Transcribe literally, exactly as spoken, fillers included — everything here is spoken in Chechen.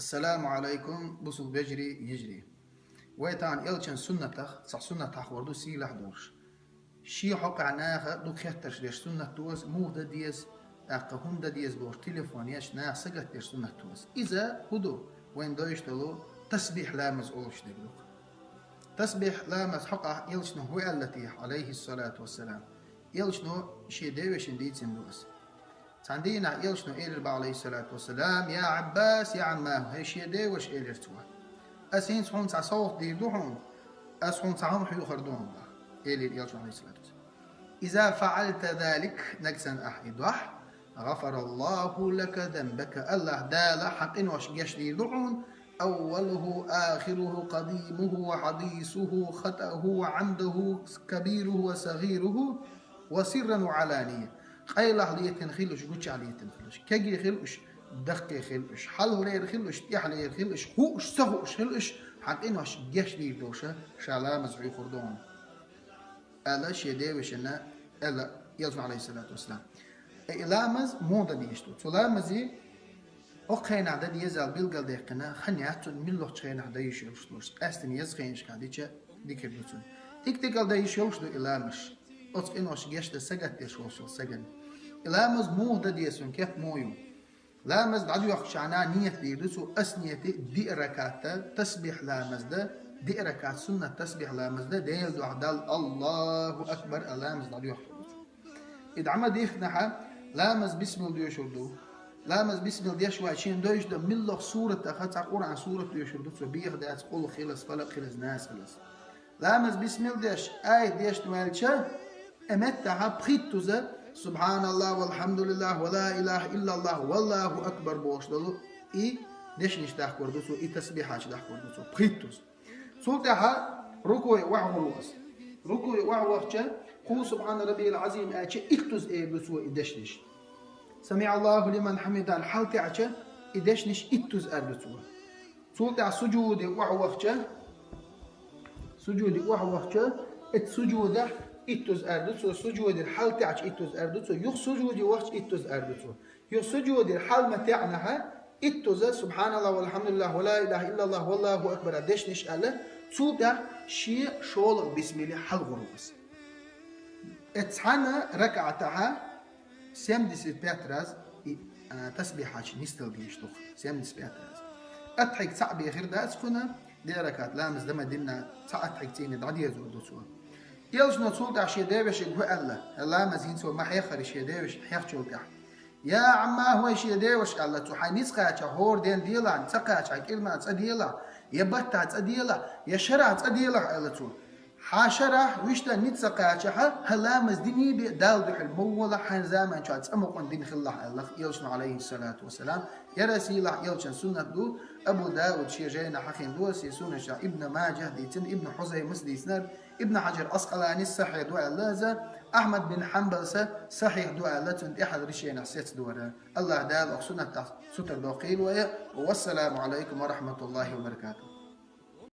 Ассаламу алайкум, бусулба вежарий, йижарий. Вай тахана Элчан суннатах, цхьа суннат хьахор ду сийлахь долуш. Шен хьокъехь наха дукха хеттарш деш суннат ду аса, муха дан деза, тӀаккха хӀунда дан деза бохуш телефон еш, наха сагатдеш суннат ду аса. Иза хӀун ду? Вайна дойуш долу тасбихь ламаз олуш дерг ду. Тасбихь ламаз хьокъехь Элчано хӀун аьлла техьа, алайхиссалату вассалам? Элчано шен девешина дийцина ду аса. Цхьана дийнахь Элчано элира бах, алайхиссалату вассалам: «Я Ӏаббас, я Ӏаммаху, хӀей шен деваш», — элира цо. «Ас хӀинца хьуна цхьа совгӀат дийр ду хьуна, ас хьуна цхьа хӀума хьоьхур ду хьуна», — элира Элчано, алайхиссалату вассалам. «Иза фаӀалта залик», нагахь санна ахь и дохь, «гӀафараллаху лака занбака», Аллахь Дала хьан къинош гечдийр ду хьуна, «аввалуху, ахируху, къадимуху, хьадисуху, хатауху, Ӏамдуху, кабируху ва сагӀируху, ва сирран ва Ӏалания». Къайлах летина хилуш, гучах летина хилуш, кегий хилуш, даккхий хилуш, хьалхалера хилуш, тӀаьхьалера хилуш, хууш, ца хууш хилуш, хьан къинош гечдийр долуш ша ламаз хьоьхур ду хьуна, аьлла шен девешина, аьлла Элчано, алайхиссалату вассалам. И ламаз муха дан дезаш ду? Цу ламазе хӀокху хенахь дан дезал билгалдаьккхина хан яц цунна, муьлххачу хенахь дан йиш йолуш долуш. Къаьсттина еза хенашкахь дича дика ду цунна. Дика-дикал дан йиш йолуш ду и ламазаш, оцу къинош гечдан сагатдеш волчу стагана. И ламаз муха дан деза, цуьнан кеп муха ю? Ламаз дӀадоьхкучу хенахь нийят дийр ду цо, ас нийят диъ ракаӀат тасбихь ламаз дан, диъ ракаӀат суннат тасбихь ламаз дан, Делан дуьхьа Далла «Аллаху акбар» аьлла ламаз дӀадоьхкур ду цо. И дӀа ма дихкинехь, ламаз бисмилла доьшур ду. Ламаз бисмилла деш вац, шена дойуш дан муьлххачу суратах цхьа Къуръан сурат доьшур ду цо, беха дац, къулхӀу хилар, фалакъ хилар, нас хилар. Ламаз бисмилла деш, аят дешна ваьлча, и меттехь пхийттаза «Субханаллах, валхьамдулиллах, ва ла илаха иллаллах, валлаху акбар» бохуш долу и дешнаш дахкор ду цо, и тасбихьаш дахкор ду цо, пхийттаза. Цул тӀаьхьа рукуе охьагӀур ву аса. Рукуе охьавахча, кху «Субхана раббиял Ӏазим» аьлча, иттаза эр ду цо и дешнаш. «СамиӀаллаху лиман хьамидаху» хьалатаьӀча, и дешнаш иттаза эр ду цо. Цул тӀаьхьа сужуде охьавахча, сужуде охьавахча, эцу сужудехь иттаза эр ду цо, сужудера хьалатаьӀча иттаза эр ду цо, юха сужуде вахча иттаза эр ду цо. Юха сужудера хьала ма таьӀнехь, иттаза «Субханаллах, валхьамдулиллах, ва ла илаха иллаллах, валлаху акбар» дешнаш аьлла, цул тӀаьхьа шен шолгӀа бисмилла хьалагӀур ву аса. Эцу цхьана ракаӀатехь семьдесят пять раз и, а, тасбихьаш нисдала дезаш ду-кх, семьдесят пять раз. Аттахьият цхьаъ бен хир дац кхунна, диъ ракаӀат ламаз дан ма динна, цхьа аттахьият цӀийне дӀадезар ду цо. Элчано цул тӀаьхьа шен девашка хӀун аьлла, ламаз хӀинца ма хьеххара шен девашка хьехначул тӀаьхьа: «Я Ӏамма, хӀей шен деваш», — аьлла цо, — «хьайн ницкъ кхачахь, хӀора ден делахь, ца кхачахь, кӀирнах цӀа делахь, я баттахь цӀа делахь, я шарахь цӀа делахь», — аьлла цо. «Хьан шарахь, вуьшта ницкъ ца кхачахь, хьан ламаз диний бен Далла дуьхьал ма волахь, хьайн заман чохь цӀа мукъана дина хилалахь», — аьлла Элчано, алайхиссалату вассалам. Я Расулуллах, Элчан суннат ду, Абу Дауд шен жайнахь хьахийна ду, шен сунанашкахь, Ибн Маджахь дийцина, Ибн Хузаймас дийцинарг, Ибн Хьаджар Ӏаскъаланис сахьихь ду аьлла иза, Ахьмад бин Хьанбалса сахьихь ду аьлла, цуьнан тӀаьхьа ришенах сецна ду хӀара. Аллахь Дала оха суннатах сутара доккхийла вай. Вассаламу алайкум ва рахматуллахи ва баракатух.